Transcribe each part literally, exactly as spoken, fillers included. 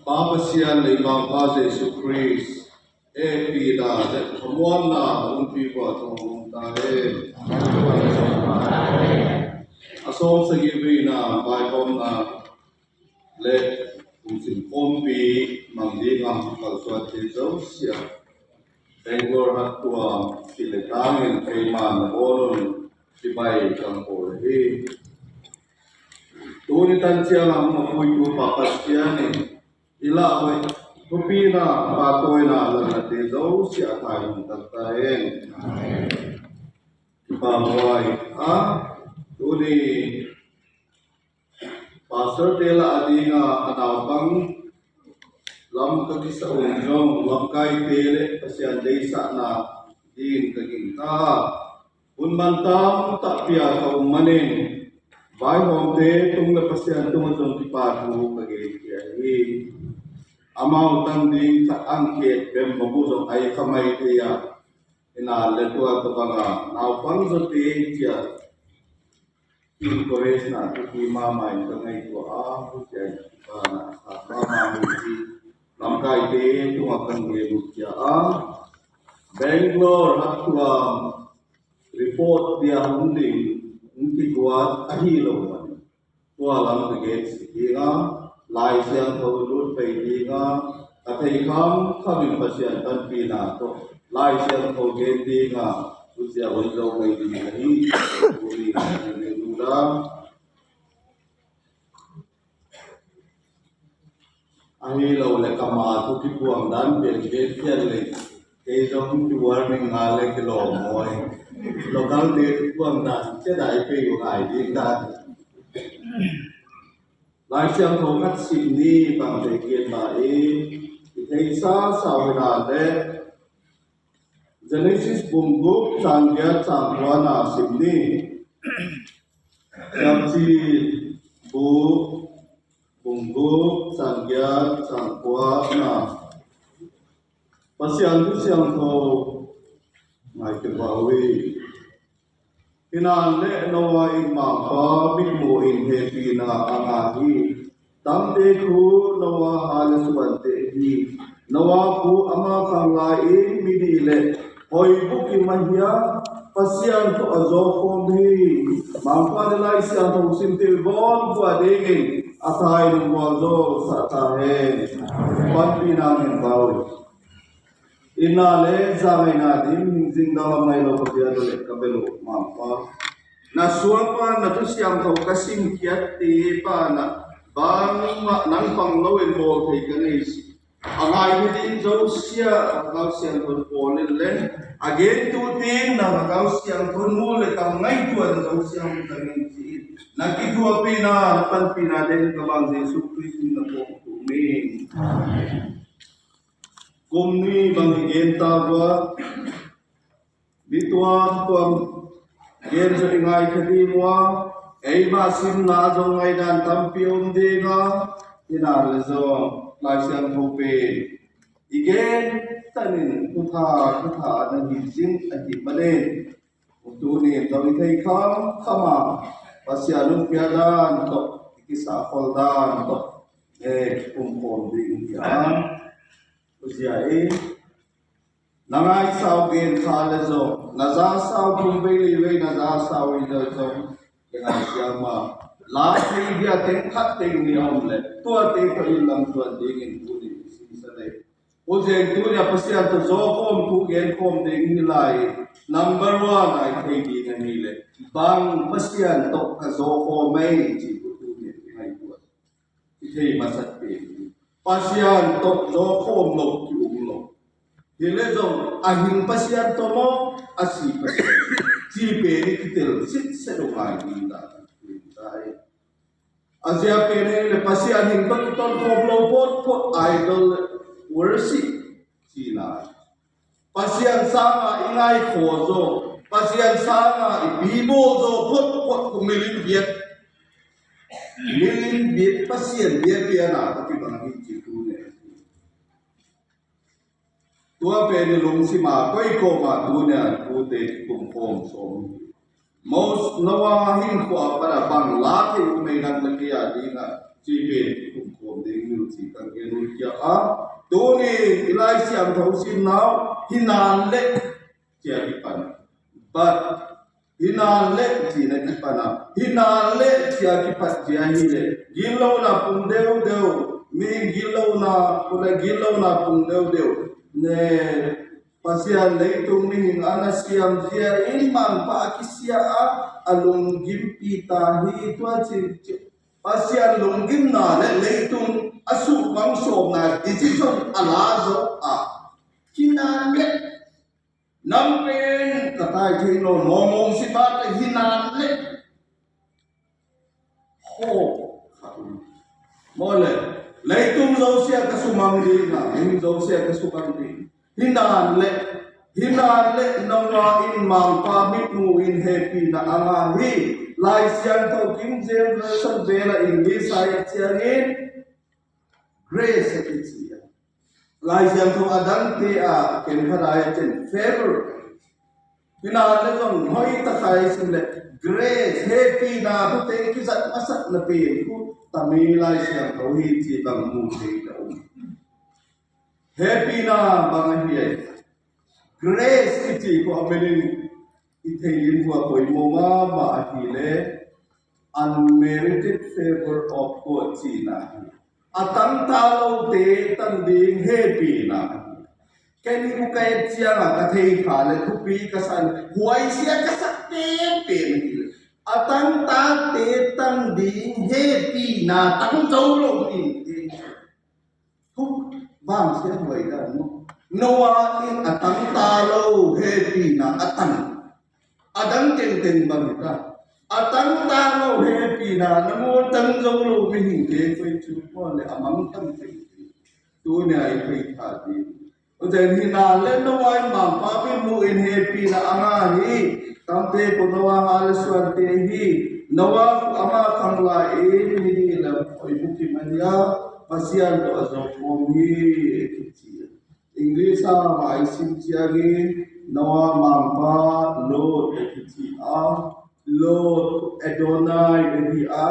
Pa Pasian, leimangpa Jesu Khrist hehpihna le khamuanna a umpi bua thong hong ta hen. A sawm sagih veina vaihawmna le kum sim khawmpi mang dingah kalsuante zosiah Bangalore hat tua kilekangin keima na bawl un cibai kang pawl hi. Tuni tan ciangah hong a puitu Pa Pasian in i lah hoih thupina, pahtawina, lanate zosiah a thai hong takta hen. Kipahuai a tuni Pastor te lah a dinga a naupang lam ka kisa un zong lamkaite le Pasian deisahna din ka gingta a, hun mantam takpi a ka um manin vaihawmte tung le Pasian tungah zong kipa thu ka genkhia hi. Amau tan ding khat ang khet bem mabu zong ai kha mai thei a, ina le tua ka banga naupang zawte cia encourage na thupi mahmah in ka ngaihtuah a, hucia in kipana a sa mahmah hi ci lamkaite tungah kan gen uh cia a. Bangalore hat tua report dia hong ding hong kiguat ahi lo man tua lam ka gen si dinga, Lai Siangtho lut pei dinga, a thei khamkham in Pasian panpina tawh Lai Siangtho gen dinga, hucia hun zo mai ding ka hi. Tuni ka gen uh la ahi lo le kama thu kipuang dan pian gen pian le kei zong ki warning nga le kilawm mawi. Local te kipuang dan cia dai pei uh ngai ding dan. Lai Siangtho khat sim ni bang te kiet ta i, i theisa sau hi dan le Genesis bung guk cang giat cang kua na sim ni. Siamci bu bung guk cang giat cang kua na Pasian thu siangtho ngai kipau hi. Hinan le Noah in Mangpa mitmuh in hehpihna a ngah hi. Tamte thu Noah a le suante hi. Noah pu ama khang lai-in mi nih le hoih bukim ahi a, Pasian tawh a zawkhawm hi. Mangpa le Lai Siangtho simte bawn vua dingin a thai nungmual zo sa ta hen. Panpihna min pau. Inna le zangaina dim hing zing dang lam ngai lo ka bia le ka bia lo Mangpa. Na sual pan na thu siangtho ka simkhiat te pan a bangmah nang pang lo in bawl thei ka nei si. A ngai hi ding zosia a kau siangtho pawl in le a gen tu tin na kau siangtho mu le kam ngai tuan zosia mu ka nei si. Na kithuapina na panpina den ka bang Jesu Khrist in na pawm tu min. Kum ni bang i gen ta vua ni tuamtuam gen zong i ngai kha ding ua, eima simna zong ngaidan tampi om dinga, ina le zong Lai Siangtho pen i gen tanin thutha thutha na hi zing ahi manin, tuni in zong i thei khamkham a Pasian hong pia dan tawh i kisahkhol dan tawh e kumkhawm ding hi a. Uzia i na ngaisau gen kha le zong na zasau thum vei li vei na zasau i le zong i ngaisiam a la thei dia teng khat teng ni a om le tuate tawh in lam tuan dingin tuni i sisa le Pu Zeng tu nia Pasian tawh zawkhawm thu genkhawm ding hi lai. Number one ai thei ding a hi le bang Pasian tawh ka zawkhawm ei ci pu tu nia i ngaihtuah i thei masat pen hi. Pasian tawh zawkhawm lo ki um lo. Hi le zong a hing Pasian tawh maw a si Pasian ci pen i kitel sitset uh ngai ding ta hi. A zia pen hi le Pasian hing tawh kiton khawm lo photphot idol worship cina. Pasian sanga i ngai khaw zaw, Pasian sanga i bibawl zaw photphot ku milin biak. Milin biak Pasian biakpiakna ka kibang hi ci tu ne. Tua pen i lungsim a koi kawm a tu nia tute kikum khawm sawm. Mos Noah hinkhua pana bang la thei uh mei nang le kei a dingah ci pen kikum khawm ding mil ci kan gen uh A, tuni i Lai Siangtho simna uh, hi nan le ci-a kipan. But, hi nan le ci-in a kipan a, hi nan le ci-a kipat ci-a hi le, ginlona pung deudeu, mihing ginlona, kule ginlona pung deudeu ne, Pasian leitung mihing a na siam zia in Mangpa a kisia a, a lunggimpi ta hi. Tua ci, ci, Pasian lunggimna le leitung a sukmang sawmna decision a la zo a, hi nan le, nang pen ka tai thei lo, mawngmawng si mate, hi nan le. Hope khat um. Maw le, leitung zosia ka sumang ding a, leitung zosia ka sumang ding. Hi nan le, hi nan le, Noah in Mangpa mitmu in hehpihna a ngah hi. Lai Siangtho King James Version vela English a i ciangin grace a kici a. Lai Siangtho a dangte a ken khat a i cin favor. Hi nan le zong hoi taka i sim le grace, hehpihna thute kizat masakna pen khu tami Lai Siangtho hi ci bang mu thei ka um. Hehpihna bang a hi ai. Grace i ci khu a meaning i thei in hua poimaw mahmah a hi le unmerited favor of God cihna hi. A tangta lote tang ding hehpihna hi. Ken hi khu ka et ciangin ka thei kha le thupi ka sa le huaisia ka sak penpen hi. A tangtate tang ding hehpihna tang zo lo ding. Thuk vang sia huai dan maw. Noah in a tangta lo hehpihna a tang. A dang tengteng bang hi ta. A tangta lo hehpihna nangawn tang zo lo mihingte koi cu maw le a mang tang tengteng. Tunia i thei kha ding. Uten hi nan le Noah in Mangpa mitmu in hehpihna a ngah hi. Tamte ko Noah ha le suante hi. Noah khu ama khang lai in mi nih le hoi bukim a hi a, Pasian tawh a zo khawm hi, a kici. English a mah i sim ciangin Noah Mangpa Lot a kici a, Lot Adonai a hi a,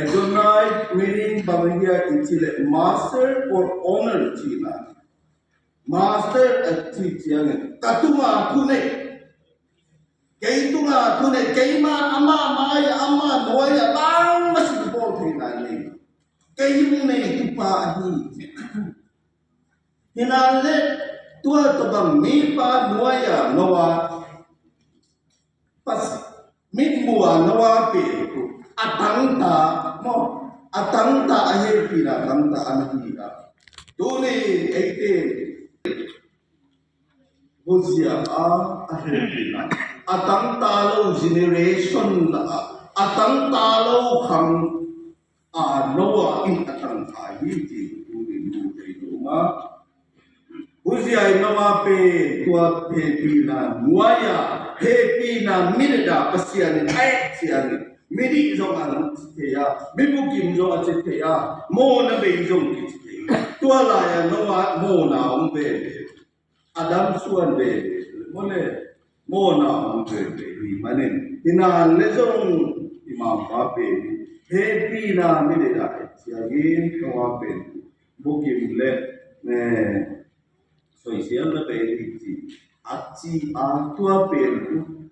Adonai meaning bang hi a i ci le master or owner cihna. Master a ci ciangin ka tunga thu nei, kei tunga thu nei, keima ama mai-ah, ama nuai-ah bangmah singpawl theihna nei, kei hong nei tupa ahi. Hi nan le tua tawh bang mipa nuai-ah Noah Pas-, mitmu a Noah pen a tangta maw, a tangta a hehpihna tangta a na hi a. Tuni eite huzia a, a hehpihna a tangta lo generation la a, a tangta lo khang a Noah in a tangta hi ci tuni mu thei lo ma. Huzia in Noah pen tua hehpihna nuai-ah hehpihna minit ah Pasian in a et ciangin midih zong a ci thei a, mibukim zong a ci thei a, mawhna bei zong kici thei. Tua lai-ah Noah mawhna om veve. Adam suan veve. Mawh le mawhna om veve hi manin hi nan le zong i Mangpa pen hehpihna minit ah a et ciangin Noah pen bukim le, eh, soisialna bei hi ci. A ci a tua pen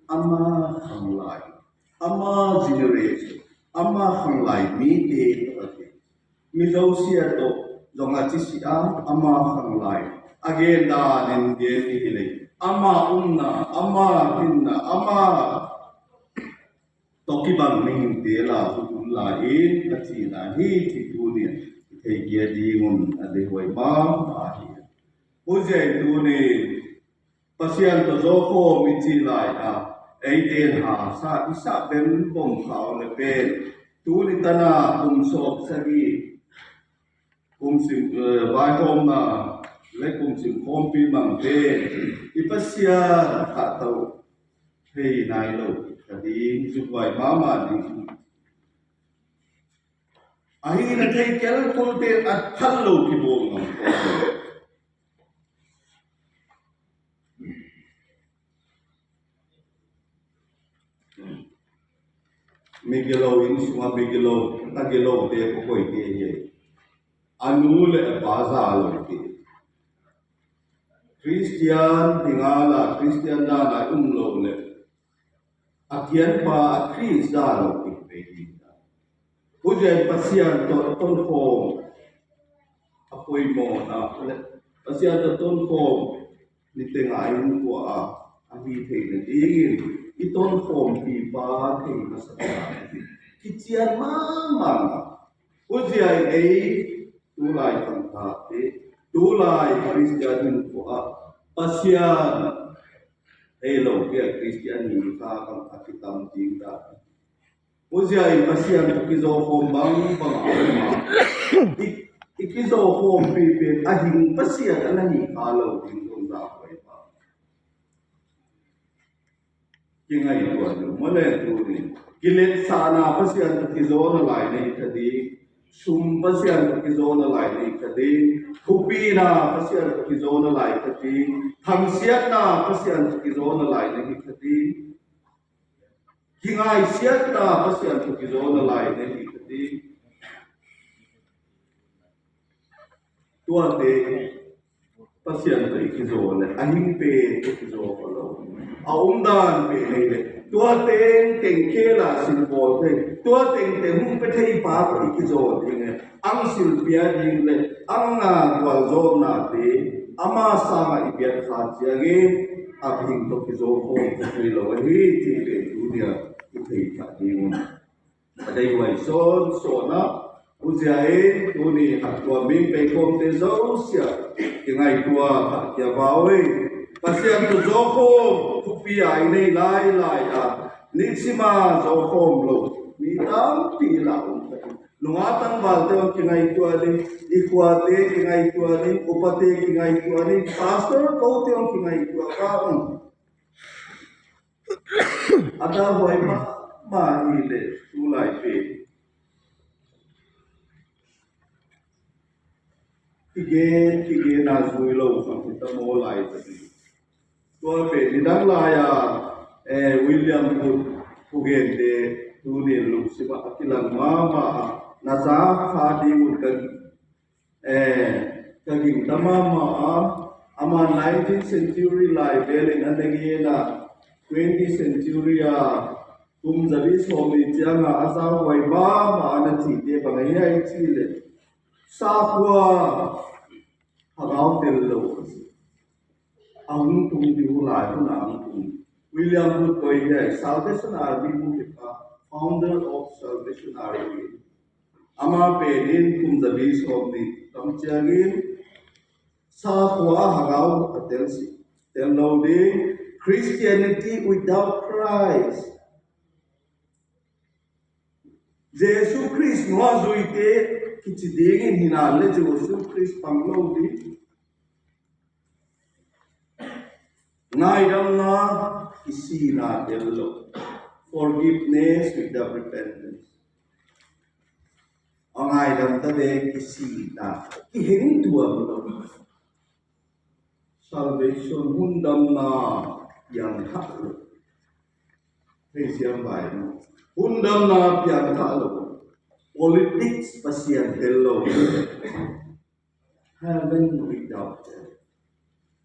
ama khanglai, ama generation, ama khanglai mite tawh a ci. Mi zosia tawh zong a ci si a, ama khanglai a gen danin gen i hi lei, ama umna, ama hinna, ama tawh kibang mihingte la hukun la in a cihna hi ci tuni-in i theikhia dingun a deihhuai mahmah hi. Huzia in tuni Pasian tawh zawkhawm i cih lai-ah eite in hasa i sah bem bom kha uh le pen tuni tana kum sawm sagih kum sim, eh, vaihawmna le kum sim khawmpi mangte i Pasian khahto thei nai lo ka ding, zumhuai mahmah ding. Ahi na thei kelkulte a thal lo kibawl ngam ko. Migilo inn sungah migilo, a gilote ko koite hi. a nu le a pa za lo ding. Khristian hi ngal a, Khristian dan a um lo le a kianpa a Khrist za lo ding ve hi. Tua ciang Pasian tawh tonkhawm a poimawhna le Pasian tawh tonkhawm niteng a i hong tua a, a hi theih nadingin i tonkhawmpipa thei masa ta. Kician mahmah. Tua ciang ei tulai khangthakte, tulai Khristian in tua a Pasian hei lo pia Khristian hi kha khangthak kitam ding ta. Tua ciang Pasian tawh kizaw khawm bangbang a om a, i, i kizaw khawm pihpih a hing Pasian a na hi kha lo ding zong za huai pa. Kingaihtuah ding maw le tuni. Kiletsahna Pasian tawh kizawna lai na hi kha ding. Sum Pasian tawh kizawna lai na hi kha ding. Thupina Pasian tawh kizawna lai kha ding. Thangsiatna Pasian tawh kizawna lai na hi kha ding. Kingaihsiatna Pasian tawh kizawna lai na hi kha ding. Tuate Pasian tawh i kizaw le a hing pen tawh kizaw kha lo. A umdan pen ei le tua tengteng khel a sin bawl thei, tua tengteng hong pia thei pa tawh i kizaw ding e. Ang silpia ding le ang a gualzawhnate ama sangah i biak kha ciangin a hing tawh kizaw khawm thei lo ahi cih pen tuni a i thei thah ding un. A dei huai sawnsawn a, u zia in tuni khat tua ming pei khawmte zosia kingaihtuah khat kia bau ei. Pasian tawh zawkhawm thupi a i nei lailai a, nisim a zawkhawm lo mi tampi lah om kha ding. Nungak tangvalte hong kingaihtuah ding, i khuate kingaihtuah ding, upate kingaihtuah ding, pastor kote hong kingaihtuah ka ung. A dahhuai mahmah hi le tulai pen kigen kigen a zui lo khang hi ta maw lai ta hi. Tua pen nidang lai a, eh, William Booth thugente tuni lungsim ah a kilang mahmah a, na za kha ding un kan Eh, ka gingta mahmah a, ama nineteenth century lai velin a na gen a, twentieth century a kum zabi sawmnih ciangah a zauhuai mahmah a na cihte bang ahi hiam cih leh, sakhua hagau tel lo a si. A hong tung ding uh lai hun a hong tung. William Booth koi hiam, Salvation Army hong kipha, founder of Salvation Army. Ama pen in kum zabi sawmnih tam ciangin sakhua a hagau a tel si, tel lo ding. Christianity without Christ. Jesu Khrist nuah zuite kici dingin hi na le Jesu Khrist pang lo ding. Ngaidamna kisina tel lo. Forgiveness without repentance. A ngaidam ta ve kisina, kiheng tuam lo. Salvation, hundamna piangthak lo. Hei siam vai no. Hundamna piangthak lo. Politics Pasian tel lo. Heaven without hell.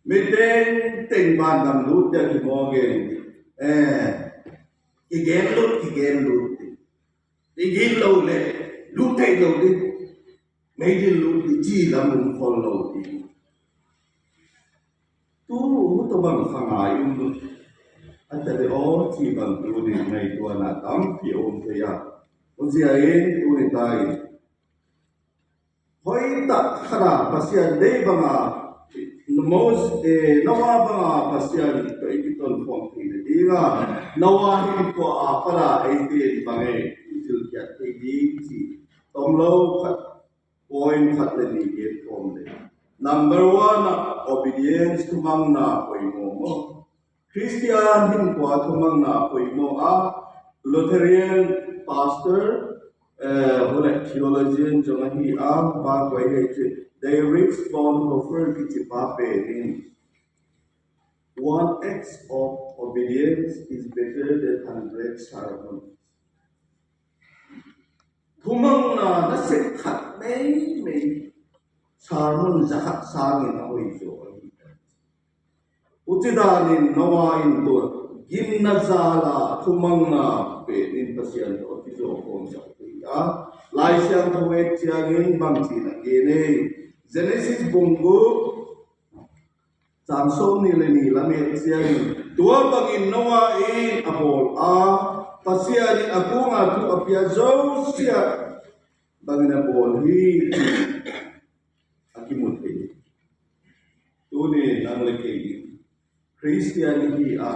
Mi tengteng vangam lut ding hi mawk in. Eh, kigen lut, kigen lut ding. Kigen lo le, lut thei lo ding. Meidil lut ding, ci lam um khol lo ding. Tu, tu bang kha ngai um. A ta le aw, ci bang tu ding ngaihtuahna tampi a um thei a. Tua zia in, tu ni ta in. Hoih tak khat a Pasian deih banga, Moses, eh, Noah banga Pasian tawh i kiton khawm theihna dinga, Noah hinkhua a pat a eite in bang e i zilkhiat thei ding cih tom lo khat, point khat le nih gen khawm le. Number one ah, obedience, thumanna poimaw maw. Christian hinkhua thumanna poimaw a, Lutheran pastor, eh, hule theologian zong ahi a, ba koi hei ci, Dietrich Bonhoeffer kici pa pen in, "One act of obedience is better than hundred sermons." Thumanna na sep khat meimei sermon zakhat sangin a hoih zaw ahi. Huci danin Noah in tua ginna zala thumanna penin Pasian tawh a kizaw khawmsak hi a, Lai Siangtho et ciangin bangci na gen ei. Genesis bung guk, cang sawm nih le nih lam et ciangin, tua bangin Noah in a bawl a, Pasian in a kungah thu a pia zosia bangin a bawl hi, a kimu thei. Tuni nang le kei in Khristian i hi a,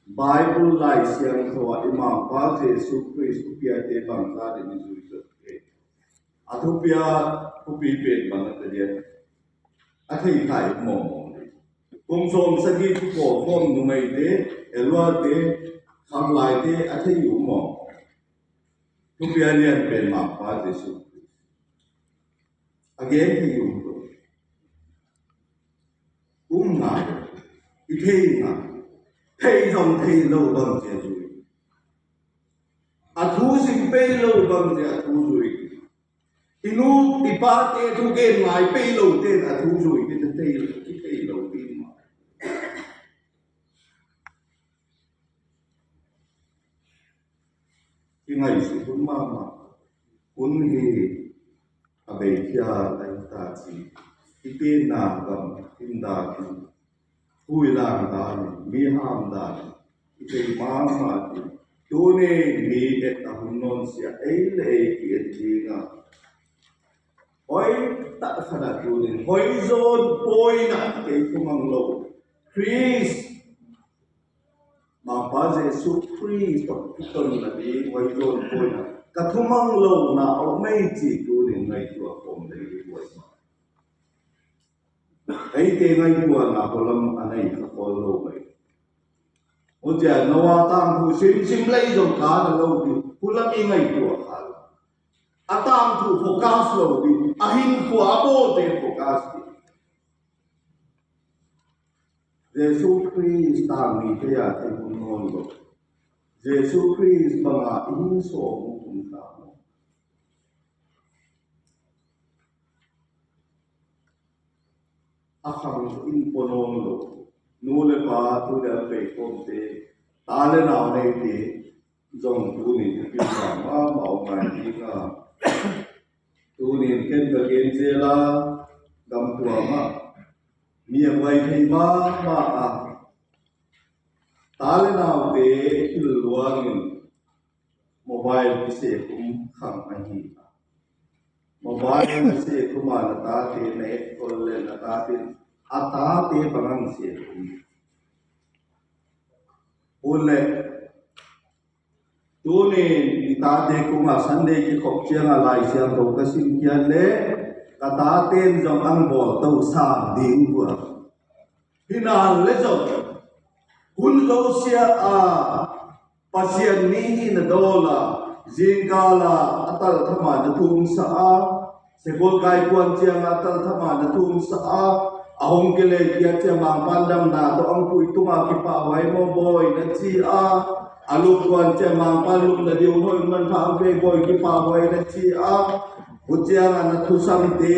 Bible Lai Siangtho ah i Mangpa Jesu Khrist thupiate bangzah in i zui zot thei. A thupia thupi pen bang a ta dian. A thei khai mawngmawng. Kum sawm sagih thu pawlkhawm numeite, elwate, khamlaite a thei uh mawngmawng. Thupia lian pen Mangpa Jesu Khrist. A gen thei uh lo. Um ngai. I thei ngai. Thei zong thei lo bang ci a zui. A thu zing pei lo bang ci a thu zui. I nu i pate thu gen ngai pei lo ten a thu zui. I thei lo, i thei lo ding mah. I ngaihsut hun mahmah hun hi. A beikhia a hi ta ci. I tenna gam in dan in, hui lang dan in, mi ham dan in, i thei mahmah in, tuni mi et a hun nawn sia ei le ei ki et ding a. Hoi tak khat ah tunin hoi zawn pawi na kei thumang lo Khrist Mangpa Jesu Khrist tawh kiton na ding hoi zawn pawi na ka thumang lo na a om ei ci tunin ngaihtuah khawm ding hi buai mah. Eite ngaihtuahna hulam a nei kha khawl lo mai. Hucia Noah tangthu simsim lei zong ka na lo ding hulam i ngaihtuah kha lo. A tangthu focus lo ding, a hinkhua a bawlte focus ding. Jesu Khrist tangmi te a te hun nawn lo. Jesu Khrist banga i hin sawm hun ta lo. A khang in pua nawn lo. Nu le pa tu le a pei khawmte, ta le nau neite zong tunin i pilna mahmah aw ngai ding a. Tunin ken ka gen zel a, gamtuam ah mi a huai thei mahmah a, ta le naute i pil luangin mobile i sekum khang ahi. Mobile na sekum a na tate na et khol le na tate, a tate bang ang sekum. Hun le tunin i tate kungah Sunday kikhop ciangah Lai Siangtho ka sim khiat le ka taten zong ang bawl to sam ding uh a. Hi nan le zong hun zosia a Pasian mi hi na dawl a, zingkal a a taltham a na thumsa a, Sekol kai kuan ciangah taltham a na thumsa a, a hong kile kia cia Mangpan damna tawh ang pui tungah kipahhuai maw bawi na ci a, a luk kuan cia Mangpan luk na diu hoih man pha ang pei bawi kipahhuai na ci a, hu ciangah na thusamte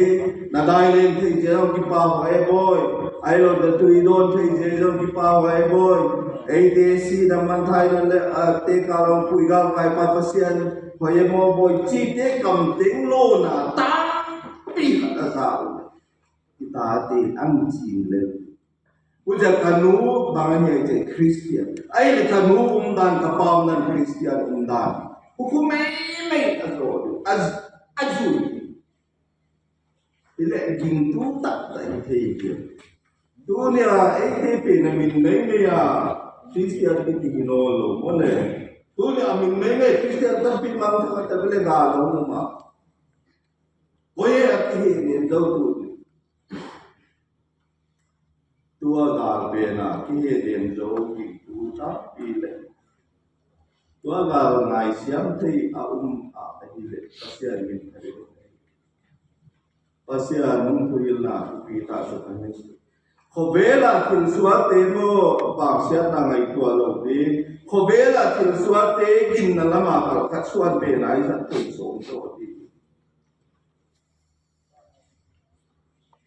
na dai leng thei cia zong kipahhuai bawi, ai lo na tui dawn thei cia zong kipahhuai bawi, eite si na man thai na le a te ka long pui gal kai pa Pasian Hoih e maw bawi cite kamteng lawna tampi khat a za uh. I tate an cing le uh. Hu cia ka nu bang a hiai cia Khristian. Ai le ka nu umdan ka pa umdan Khristian umdan. Hukum meimei a zaw uh. A, a zui. Hi leh gingtu taktak i thei hi. Tunia eite pen a min meimei a Khristian i kihi nawn lo maw le. Tunia a min meimei Khristian tampi mangthang a tak le gal a um a. Koi a kihi nen zo tu. Tua gal pen a kihi nen zo gingtu takpi le. Tua gal ngaisiam thei a um a ahi le Pasian min thei. Pasian hong thuhilhna thupi taktak a hi. Khuavela thilsuatte maw bangsiatna ngaihtuah lo ding. Khuavela thilsuatte ginna lama kalkhat suan pen a i zat thei sawm tawh ding.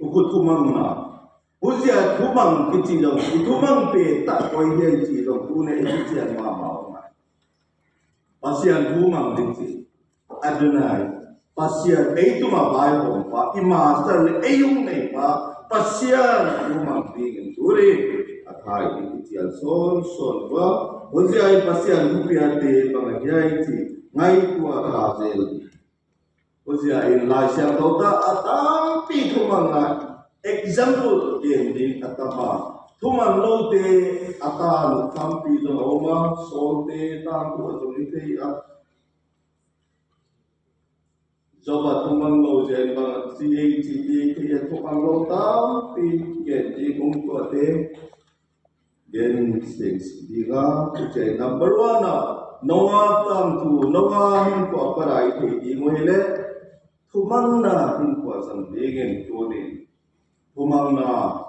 Tukhut thumangna. Huzia thumang kici zong, i thumang pe tak koi hiai ci zong, tuni i kician mahmah uh ngai. Pasian thumang ding ci. Adonai, Pasian ei tungah vaihawmpa, i master le ei hong neipa, Pasian thumang dingin tuni a thai i kician sawnsawn ua. Huzia i Pasian thupiate bang a hiai ci, ngaihtuah kha zel. Huzia in Lai Siangtho ta a tampi thumang a example gen ding a tam a. Thumang lote a tan tampi zong a om a, Saul te tangthu a zong i thei a. Job a thumang lo zia in bang a ci ei ci ding thei a, thumang lo tampi gen ding om tuate. Gen seng si ding a, tu ciai number one a, Noah tangthu, Noah hinkhua pai thei ding uh hi leh, thumangna hinkhua zang dingin tuni. Thumangna,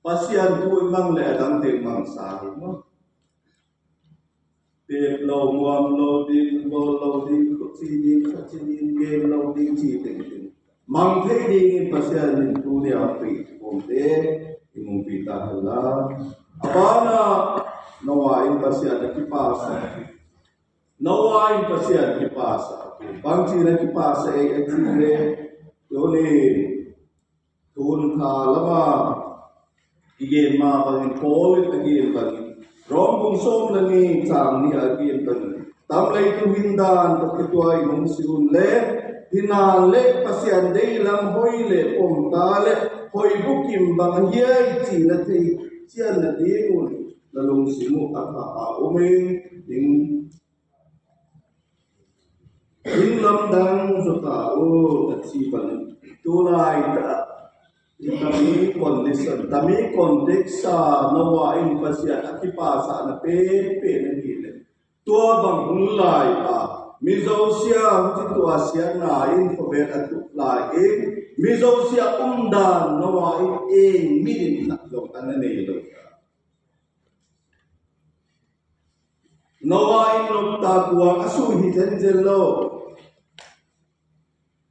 Pasian thu i mang leh a dang ding mang sa hi maw. Tep lo, muam lo ding, bawl lo ding, khuaci ding, khuaci ding, gen lo ding, ci tengteng. Mang thei dingin Pasian in tuni a hong pia i omte i hong pia ta hen la. A banah Noah in Pasian a kipasa. Noah in Pasian kipasa. Bangci na kipasa ei a ci leh, tuni in Tun kha lama i gen mah bangin, Paul in a gen bangin, Rom bung sawm le nih, cang nih a gen bangin, tam leitung hin dan tawh kituak in hong si un le, hinan le Pasian deilam hoih le pomta le hoih bukim bang a hiai ci na thei cian nading un na lungsim uh a thah a om in ding. Inn lamdang zaw ta un a ci bangin, tulai ta, i tami condition, tami context a Noah in Pasian a kipasakna penpen a hi leh, tua bang hun lai a, mi zosia huci tua siatna in khuavel a tup lai in, mi zosia umdan Noah in eng min in khat zong a na nei lo. Noah in nopta kuang a sui hi zenzen lo.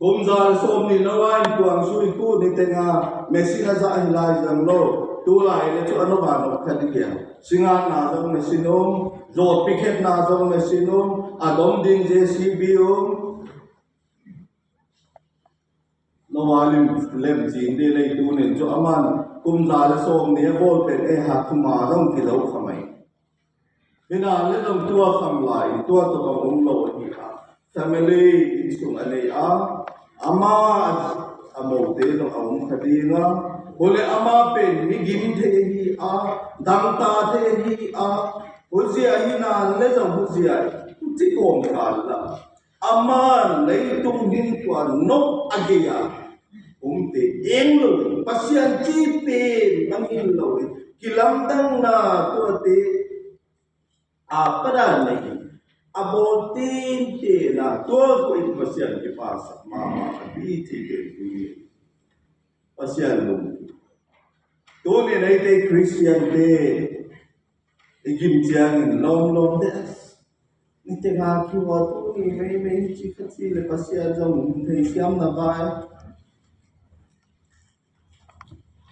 Kum za le sawm nih Noah in kuang sui, tu ni teng a machine a zah hi lai zang lo. Tulai le cu a nop a nop khat i kia. Singatna zong machine um, zawtpi khetna zong machine um, a dom ding J C B um. Noah lim, lem cin dih lei tu nin cu aman kum za le sawm nih a bawl pen ei hat thuma zong kizo kha mai. Hina le zong tua kham lai, tua tawh bang um lo ahi a. Family in sung a nei a, ama a mote zong a um kha ding a. Hule ama pen mi gim thei ahi a, dangta thei ahi a. Huzia hina le zong huzia, ci kawm kha la. Aman leitung hin tua nop a gei a umte eng lo in, Pasian ci pen a ngil lo in, kilamdanna tuate a padan nei in, a bawl tinte na tua ko in Pasian kipasak mahmah a bi ci pen tu hi. Pasian lung. Tuni neite Christian te i gim ciangin lawmlawm te a, nite nga kiwa tuni meimei hi ci kha ci le Pasian zong um thei siam na vai.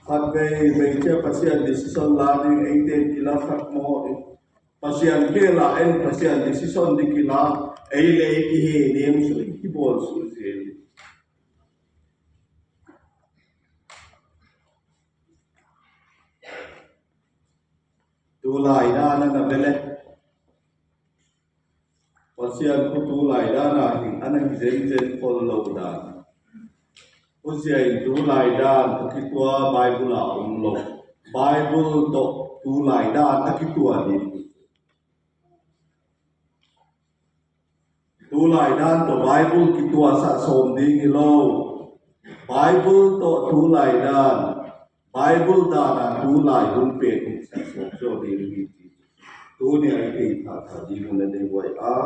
Khat vei vei cia Pasian decision la ding eite kila khat maw. Pasian kela en Pasian decision di kila ei le ei kihe nem su kibawl su zel. Tulai dan a na bele. Pasian khu tulai dan a hin a na hi zenzen khol lo dan. Huzia in tulai dan a kitua Bible a om lo. Bible tawh tulai dan a kitua ding. Tulai dan tawh Bible kituahsah sawm ding hi lo. Bible tawh tulai dan, Bible dan a tulai hun pen hong sah sawm zaw ding hi. Tuni a i thei thakha ding hun a nei huai a.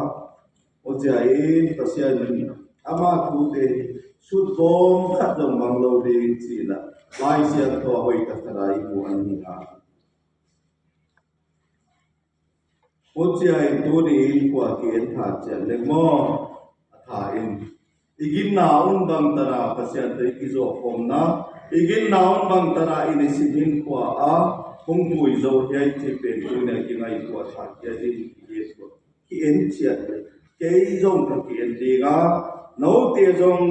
Huzia in Pasian in ama thute sut bawm khat zong mang lo ding cih na Lai Siangtho a hoih taktak a i mu an hi a. Huzia in tuni in kua ki en tha cian leng maw? A tha in. I ginna un bangtana Pasian tawh i kizawhkhawmna, i ginna un bangtana i nisim hinkhua ah hong pui zo hiai cih pen tuni a kingaihtuah thak hiai ding i gen tuah. Ki-en ciat le kei zong ka ki-en ding a, note zong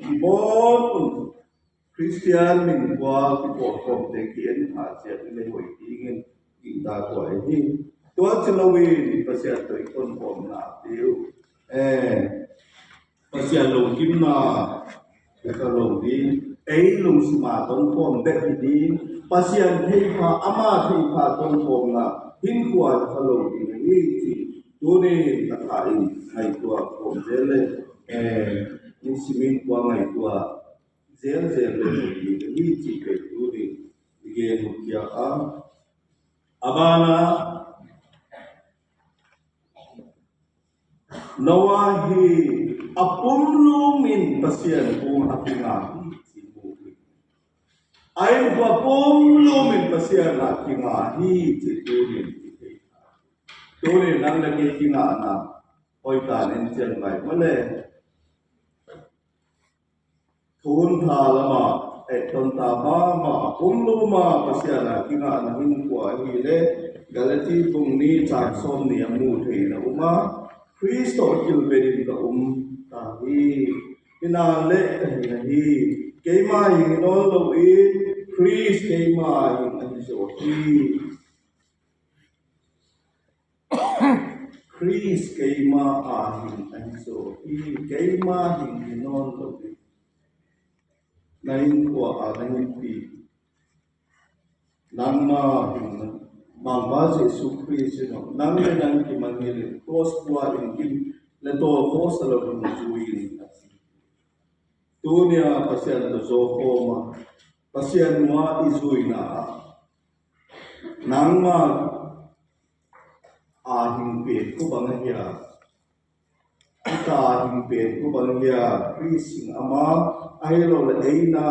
i bawn un Khristian min kua kipawlkhawmte ki-en thak ciat i le hoih dingin gingta tuah i hi. Tua ci loin Pasian tawh i tonkhawmna ding uh. Eh, Pasian lungkimna ka lo ding, ei lungsima tonkhawm bek hi ding, Pasian theipha, ama theipha tonkhawmna hinkhua ka lo ding hi ci. Tuni ka tha in ngaihtuah khawm zel le, eh, nisim hinkhua ngaihtuah zelzel le hi ding hi ci pen tuni i gen uh piak a. A bana Noah hi a pumlum in Pasian kung a kinga hi ci mu hi. A inn a pumlum in Pasian a kinga hi ci tunin. Tunin nang le kei kingahna hoih ta nen cian vai male. Thun tha lama eh tonta mama a pumluma Pasian a kingahna hinkhua hi le Galati bung nih cang sawm nih a mu theina um a, Khrist tawh kilbenin ka um ta hi. Hi nan le ka hi na hi. Keima hing hi nawn lo in Khrist keima hing ahi zaw hi. Khrist keima a hing ahi zaw hi. Keima hing hi nawn lo hi. Na hinkhua a na hinpi nangma hing na Mangpa Jesu Khrist in nang le nang kimangngilh in cross pua in kim le tawl khawsa lo hong zui in a ci. Tunia Pasian tawh zawkhawm a Pasian mua i zuina ah nangma a hing pen kua bang ahia? Ita a hing pen kua bang ahia? Khrist hing ama ahi lo le eina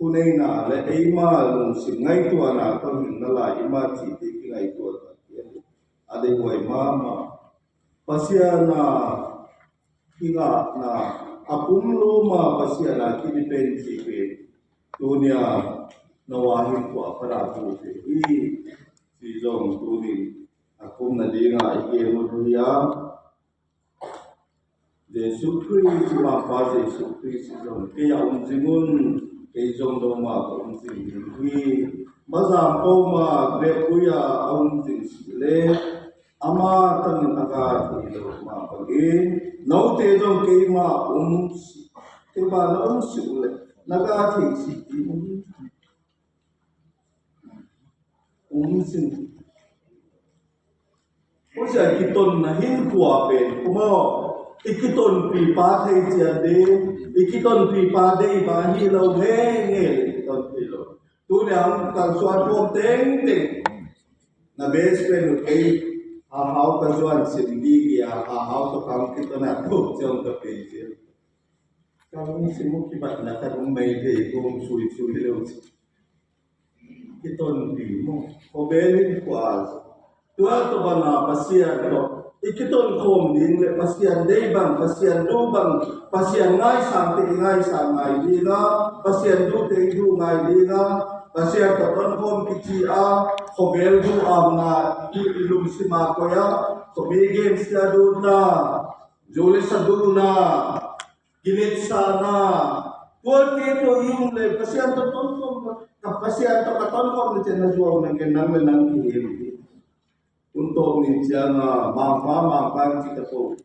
huneina le eima lungsim ngaihtuahna kua hing na lai ima cihte kingaihtuah tak hian a deihuai mama. Pasian a kingahna a pumluma Pasian a kinipen cih pen tunia Noah hinkhua pana bu thei hi. Ci zong tunin a kumna dinga i gen uh hi a. Jesu Khrist, Mangpa Jesu Khrist zong kei a um zing un, kei zong noma ka um zing ding hi. Bazam poma grep ui a a um zing si le ama tangin a ga thei lo mah bangin note zong keima um si, keima na um si uh le na ga thei si ding um si. Husia kitonna hinkhua pen kua maw? I kitonpipa thei cian ding, i kitonpipa deipa hi lo ngenge le kiton thei lo. Tunia hong kalsuan khawm tengteng na best friend uh kei hahau ka zuan sim gige a hahau tawh kam kitona tuk ciang ka pei ciang. Kam sim uh kibatna ka nung mei thei kong sui sui lo ci. Kitonpi maw? Khawbel in kua tua tawh bana Pasian tawh i kiton khawm ding le Pasian dei bang, Pasian duh bang, Pasian ngaisang te i ngaisang ngai ding a, Pasian duh te i duh ngai ding a, Pasian tawh tonkhawm kici a, khawbel duh amna i lungsima koi a, khuami gensia duhna, zu le sa duhna, ginetsahna, tuate tawh i um le Pasian tawh tonkhawm ka, Pasian tawh ka tonkhawm le cian na zuau na gen nang le nang kihem hi. Tun tawh ni cianga Mangpa, Mangpa in ci ta ko.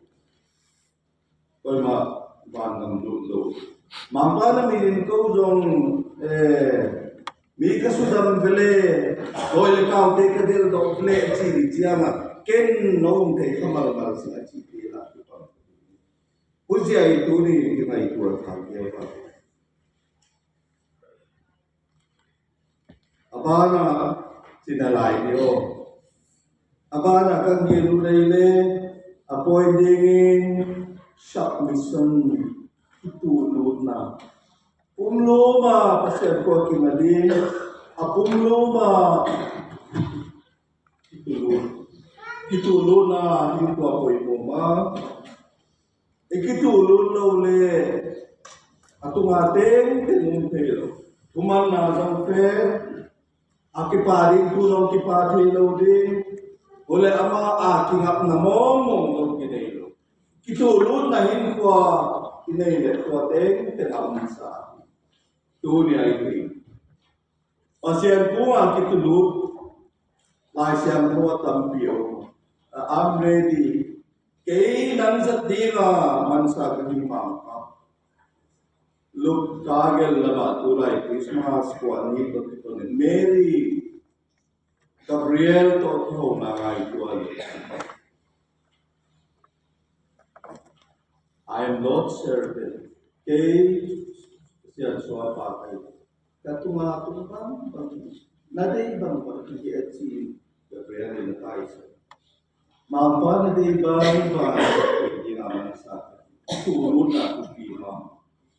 Koima vangam duh lo. Mangpa na min in ko zong mi ka sudam vele, dawi le kaute ka del dawh vele a ci ni cianga ken no um thei ka malmal sing a ci te la. Huzia i tuni i ngaihtuah thang kei a. A bana cina lai ni aw. A bana kan gen uh lei le a point dingin submission, i tuhlutna. Pumluma Pasian kua kinga ding a pumluma i tuhlut, i tuhlutna hinkhua poimawh ma. I kitulut lo le a tunga tengteng um thei lo. Thumanna zong phet, a kipa ding thu zong kipa thei lo ding. Ule ama a kingapna mawngmawng zong kinei lo. Kitulutna hinkhua kinei le tua tengteng a umsa. Tuni a i hi Pasian kungah kitulut Lai Siangtho a tampi om. I'm ready. Kei nang zat dinga mansa ka hi mangpa. Luka gel lama tulai Christmas kua ni ko kito ni Mary Gabriel to kihona ngai tua le. I am Lord's servant. Kei Sian suapa kai. Ka tunga tung bangbang, na dei bangbang ki a ci Gabriel in a taisa. Mangpa na dei bangbang ki a mansa. Tulutna thupi bang,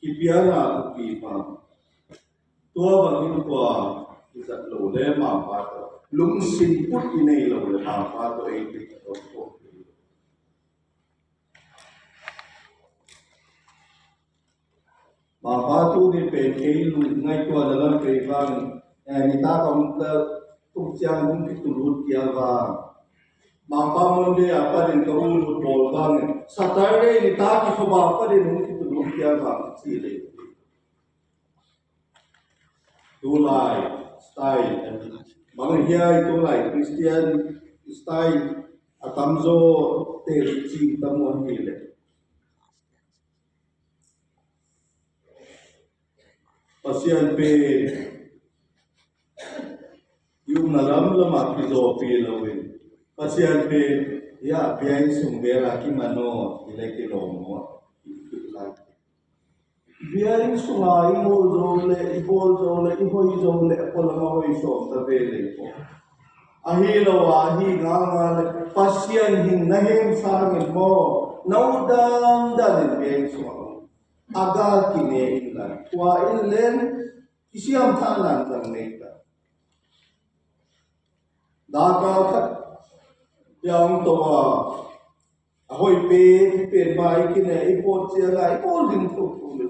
kipiana thupi bang. Tua bangin tua kizat lo le Mangpa tawh lungsim put i nei lo le Mangpa tawh ei pit a tawh tawh. Mangpa tuni pen kei lungngaihtuahna lam kei vang, eh, nitak a om ta tuk ciang hong kitulut kei a vang. Mangpa Monday a panin ka u lut bawl vangin Saturday nitak i khawba panin hong kitulut kei a vang ci le. Tulai style, bang hiai tulai Christian style a tamzaw te cing tam uh hi le. Pasian pen i umna lamlam ah kizawhpih loin Pasian pen, ya, biain sung bel a kiman aw, i le kilawm aw, i khit lai. Biain sunga i bawl zo le, i bawl zo le, i hoi zo le, a pualam a hoi sawm ta ve le ko. Ahi lo a, ahi nganga le, Pasian hing na hem sangin maw, na u dandan in biain sunga a gal kine in lai. Tua in len, kisiam thah nan zang nei ta. Dakal khat piang to a, a hoi pen, pen bai kine, i pawt ciang a, i pawl ding tho tho le.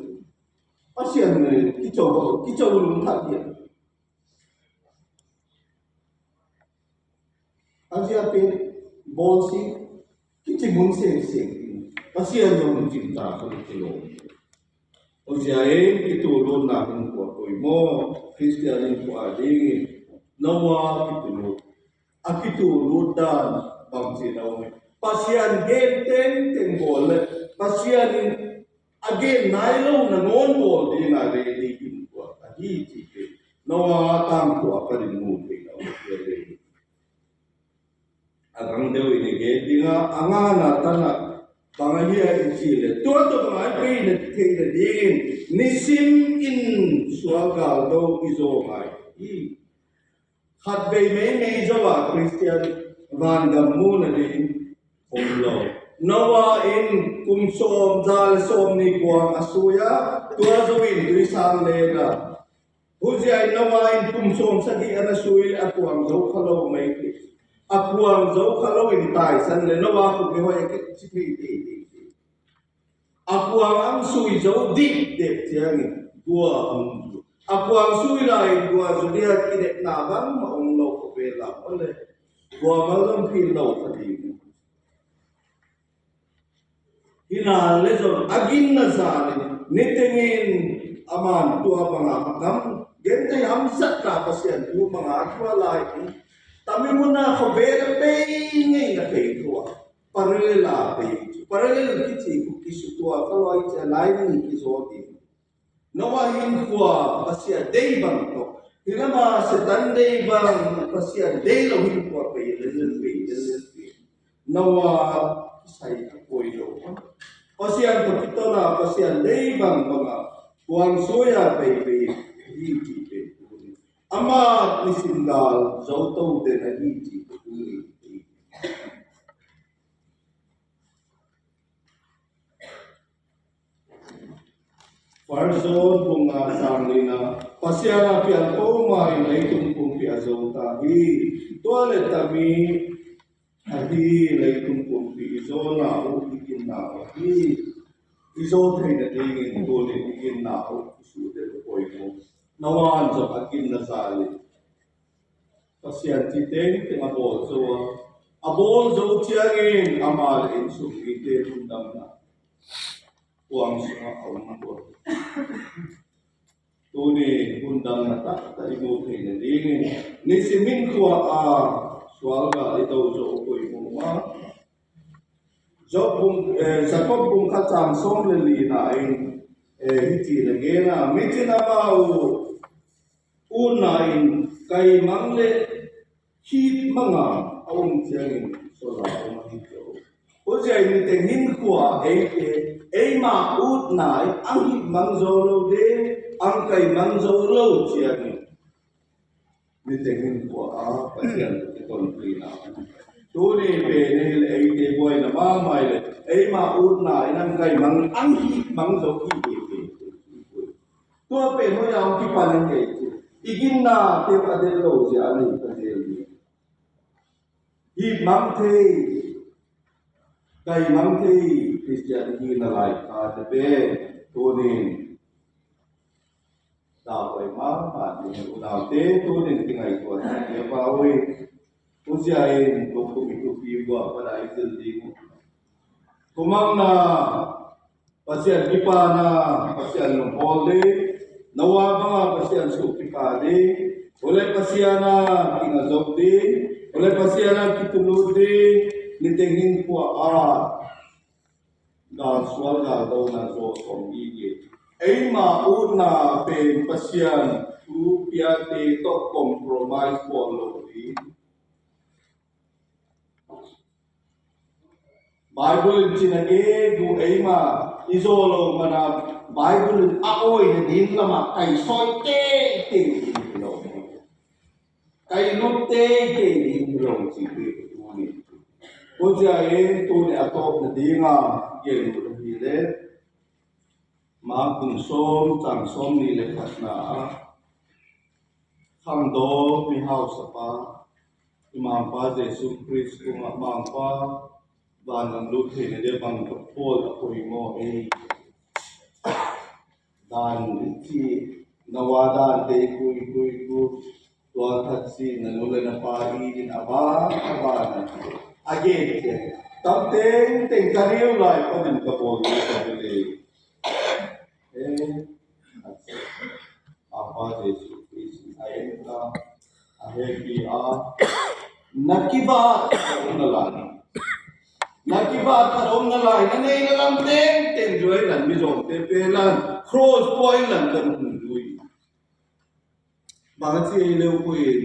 Pasian ne, kicho, kicho lung thak dia. A zia pen, bawl si, kici mun seng seng. Pasian zong cimta kha lo kilawm. Hosiah in kitulutna hun kua koi maw, Christian in kua dingin, Noah kitulut. A kitulut dan bangci na om. Pasian gen tengteng bawl le, Pasian in a gen nai lo nangawn bawl ding a ready in kua ahi ci te. Noah tangkua ka din mu thei na om. A gang deuh in i gen dinga, a ngana tana bang ahi a i ci le, tua tawh bang a i pei na theih na dingin, nisim in sual gal do i zaw ngai hi. Khat vei meimei zo a Christian vangam mu na ding om lo. Noah in kum sawm za le sawm ni kuang a sui a, tua zo in tuisang le na. Huzia in Noah in kum sawm sagih a na sui le a kuang zo kha lo mai ti. A kuang zo kha lo in taisan le Noah kum i hoi a kit ci thei ti ti ti. A kuang ang sui zo dip dep ciangin gua hong zu. A kuang sui lai in gua zu dia kidepna bang ma ong lo ko ve lam le. Gua ma lam phi lo ka ding. Hina le zong a ginna zanin nitengin a man tua banga a kam gentei hamsatna Pasian thu banga a thua lai in tami muna khaw ve le pei ngei na pei thua parallel a pei parallel kici ku kisu tua khaloi cia lai ni kizaw ding. Noah hinkhua Pasian dei bang tawh, hi lama Satan dei bang Pasian dei lo hinkhua pei lel lel pei lel lel pei. Noah kisai a koi lo. Pasian tawh kitona Pasian dei bang banga kuang suai a pei pei hi ci pei tu ni. Ama nisim gal zo to den a hi ci pei tu ni. First John bung nga sang lina, Pasian a piang poma in leitung pumpi a zo ta hi. Tua le tami ahi leitung pumpi i zona uh i kinna uh hi. i zo theihna dingin tuni i ginna uh i suhtel uh poimawh. Noah in zong a ginna zal in Pasian ci tengteng a bawl zo a, a bawl zo ciangin amah le innsung mite lungdamna puang sungah a om tuan. Tuni hun damna taktak i mu theihna dingin nisim in khua a sualgal i do zo uh poimawh mah. Job bung, eh, Jakob bung khat cang sawm le lina in, eh, hih ci na gen a, mi cin amau utna in kaimang le hih manga a um ciangin sawla a um ahi zo. Tua ciangin niteng hinkhua eite, eima utna in ang hih mang zo lo ding, ang kai mang zo lo ciangin niteng hinkhua a Pasian kitonpihna. Tuni pen hi le eite buaina mahmah le eima utna in ang kai mang, ang hih mang zo hi hi hi. Tua pen hoih a hong kipan in kei ci. I ginna te a del lo zia a nei ka zel hi. Hih mang thei, kai mang thei Khristian hi na lai ka te pen tunin dau ai mahmah ding. Unaute tunin kingaihtuah na hi a pau hi. Tua zia in tua kum i thupi buah pada i zil ding uh. Tua mang na Pasian kipana, Pasian lunghawl ding, Noah banga Pasian suh kipa ding, ule Pasian a kinga zo ding, ule Pasian a kitulut ding, niteng hinkhua a gal sual gal dona zo sawm gige. Eima utna pen Pasian thu piate tawh compromise bawl lo ding. Bible in cina e gu eima i zaw lo mana Bible in a awi na ding lama kai sawi teitei ding hi lo. Kai lut teitei ding hi lo ci hi tuni. Tua zia in tuni a tawpna dinga gen lut ahi le Mark bung sawm, cang sawm nih le khatna ah khangdawng mihausapa i Mangpa Jesu Khrist tungah Mangpa vangam lut theihna dia bang ka pawl a poimawh ei. Dan i ci Noah dan te kui kui kui tua khat si na nu le na pa i din a ba a ba na a gen te tam teng teng ka riu lai pa din ka pawl ka le. Eh, a pa Jesu Khrist a en ka a hepi a na kibat ka um na lai. Na kibat ka um na lai na nei na lam teng teng zuai lan mi zong te pe lan cross point lan kan hung zui. Bang a ci ei leu kuin.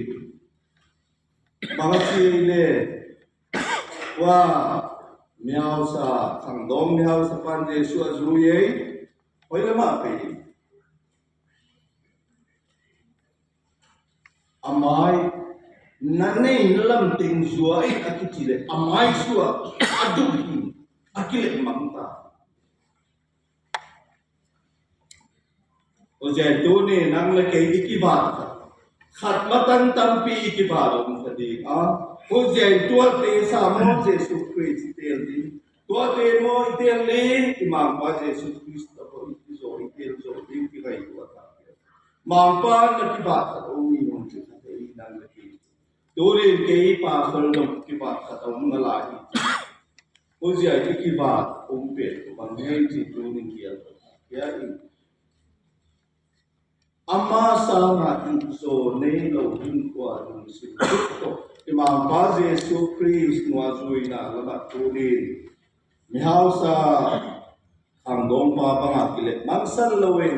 Bang a ci ei le. Wa mihausa khangdawng mihausa pan Jesu a zui ei. Hoi lamah pe ei. A mai na nei na lam teng zua in a kici le a mai sua a duk hi a kilek mang ta. Tua zia in tuni nang le kei i kibat khat khat matang tampi i kibat om kha ding a. Tua zia in tuate sa maw Jesu Khrist i tel ding. Tuate maw i tel ding i Mangpa Jesu Khrist a ko i zaw i tel zaw ding i ngaihtuah tak. Mangpa na kibat khat om i nung ci khat ei nang le kei. Tunin kei pastor zong kibat khat a om na lai hi. Tua zia i kibat om pen tua bang hei ci tunin kial tua kia in. Ama sanga in zaw nei lo hinkhua lungsim tuk tawh i Mangpa Jesu Khrist nuazuina lamah tunin mihausa khangdawngpa banga kileh mangsan loin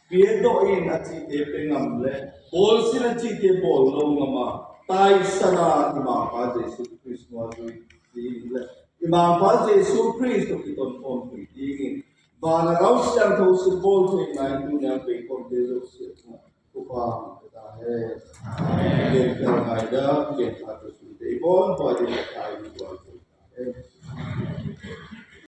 piatawh in a cihte pe ngam le bawlsin a cihte bawl lo ngama taisana i Mangpa Jesu Khrist nuazui ding le i Mangpa Jesu Khrist tawh kiton khawm thei dingin vana gau siangtho sin bawl thei nai tunia pei khawmte zo siangtho Kupa ka ta he. Amen. Gen ka ngai da, gen ka tu sun te i bon, boi di ka ta i